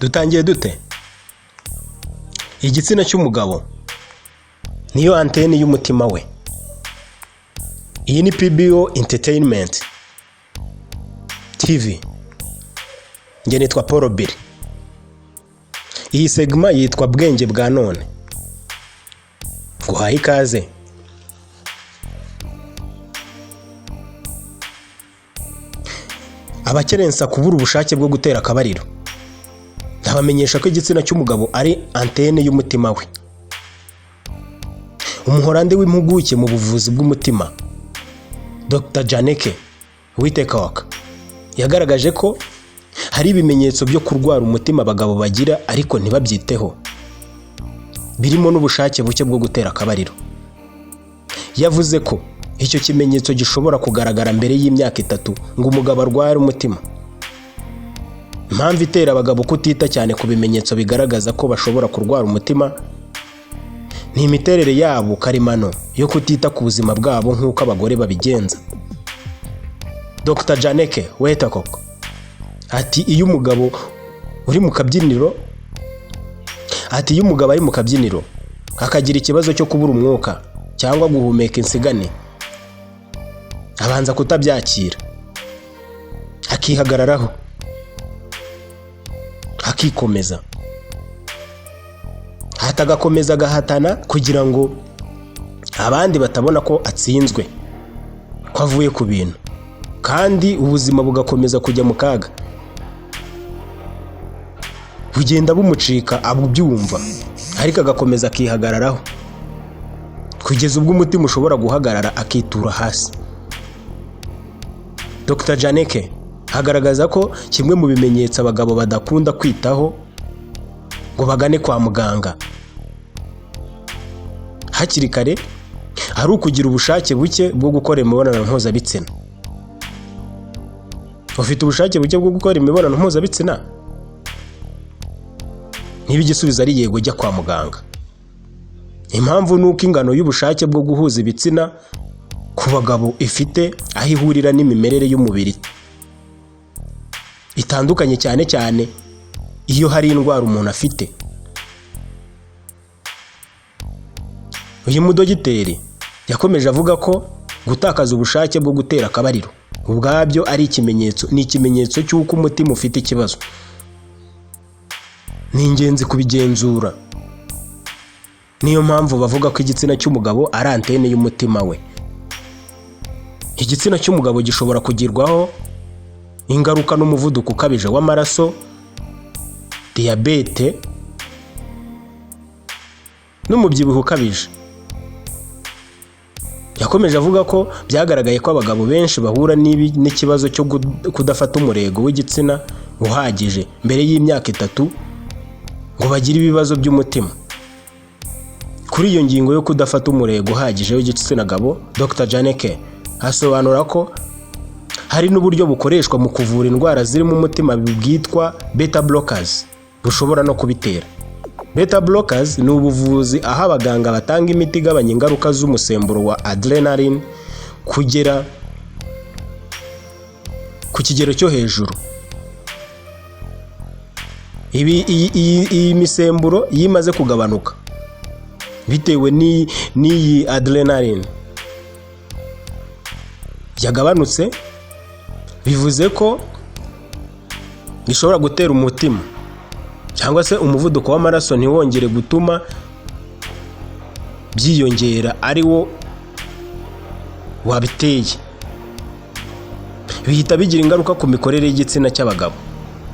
Dutangiye dute? Igitsina cy'umugabo niyo anteni y'umutima we. Iyi ni PBO Entertainment TV, njye nitwa Paul Billy. Iyi segment yitwa Bwenge bwa none. Nguhaye ikaze. Abakerensa kubura ubushake bwo gutera akabariro, ndabamenyesha ko igitsina cy'umugabo ari antene y'umutima we. Umuhorandi w'impuguke mu buvuzi bw'umutima, Dr Janeke Wittekok, yagaragaje ko hari ibimenyetso byo kurwara umutima abagabo bagira ariko ntibabyiteho, birimo n'ubushake buke bwo gutera akabariro. Yavuze ko icyo kimenyetso gishobora kugaragara mbere y'imyaka 3 ngo umugabo arware umutima. Impamvu itera abagabo kutita cyane ku bimenyetso bigaragaza ko bashobora kurwara umutima ni imiterere yabo karemano yo kutita ku buzima bwabo nk'uko abagore babigenza. Dr Janeke Wetterkok ati iyo umugabo uri mu kabyiniro, ati iyo umugabo ari mu kabyiniro akagira ikibazo cyo kubura umwuka cyangwa guhumeka insigane, abanza kutabyakira, akihagararaho, akikomeza, agakomeza agahatana kugira ngo abandi batabona ko atsinzwe, ko avuye ku bintu, kandi ubuzima bugakomeza kujya mu kaga, bugenda bumucika abyumva, ariko agakomeza akihagararaho kugeza ubwo umutima ushobora guhagarara akitura hasi. Dr Janeke agaragaza ko kimwe mu bimenyetso abagabo badakunda kwitaho ngo bagane kwa muganga hakiri kare ari ukugira ubushake buke bwo gukora imibonano mpuzabitsina. Ufite ubushake buke bwo gukora imibonano mpuzabitsina? Niba igisubizo ari yego, jya kwa muganga. Impamvu ni uko ingano y'ubushake bwo guhuza ibitsina ku bagabo ifite aho ihurira n'imimerere y'umubiri itandukanye, cyane cyane iyo hari indwara umuntu afite. Uyu mudogiteri yakomeje avuga ko gutakaza ubushake bwo gutera akabariro ubwabyo ari ikimenyetso, ni ikimenyetso cy'uko umutima ufite ikibazo. Ni ingenzi kubigenzura. Niyo mpamvu bavuga ko igitsina cy'umugabo ari antene y'umutima we. Igitsina cy'umugabo gishobora kugirwaho ingaruka n'umuvuduko ukabije w'amaraso, diyabete n'umubyibuho ukabije. Yakomeje avuga ko byagaragaye ko abagabo benshi bahura n'ikibazo cyo kudafata umurego w'igitsina uhagije mbere y'imyaka 3 ngo bagire ibibazo by'umutima. Kuri iyo ngingo yo kudafata umurego uhagije w'igitsina gabo, Dr Janeke asobanura ko hari n'uburyo bukoreshwa mu kuvura indwara zirimo umutima bwitwa beta blockers bushobora no kubitera. Beta blockers ni ubuvuzi aho abaganga batanga imiti igabanya ingaruka z'umusemburo wa adrenaline kugera ku kigero cyo hejuru. Iyi misemburo iyo imaze kugabanuka bitewe n'iyi adrenaline yagabanutse, bivuze ko bishobora gutera umutima cyangwa se umuvuduko w'amaraso ntiwongere gutuma byiyongera ari wo wabiteye. Bihita bigira ingaruka ku mikorere y'igitsina cy'abagabo,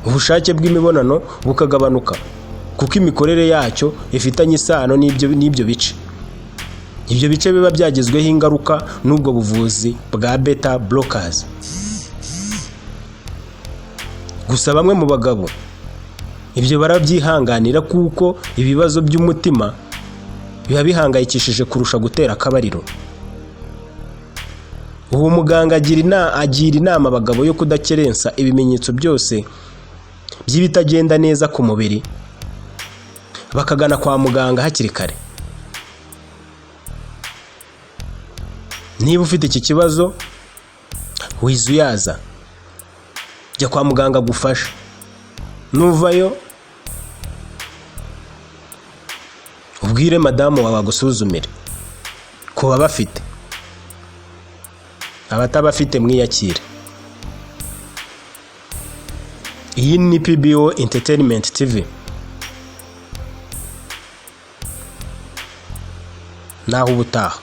ubushake bw'imibonano bukagabanuka kuko imikorere yacyo ifitanye isano n'ibyo bice. Ibyo bice biba byagizweho ingaruka n'ubwo buvuzi bwa beta blockers. Gusa bamwe mu bagabo ibyo barabyihanganira kuko ibibazo by'umutima biba bihangayikishije kurusha gutera akabariro. Uwo muganga agira inama abagabo yo kudakerensa ibimenyetso byose by'ibitagenda neza ku mubiri, bakagana kwa muganga hakiri kare. Niba ufite iki kibazo wizuyaza, jya kwa muganga agufashe. Nuvayo Ubwire madamu wawe agusuzumire ku babafite, abatabafite mwiyakire. Iyi ni PBO Entertainment TV. Naho ubutaha.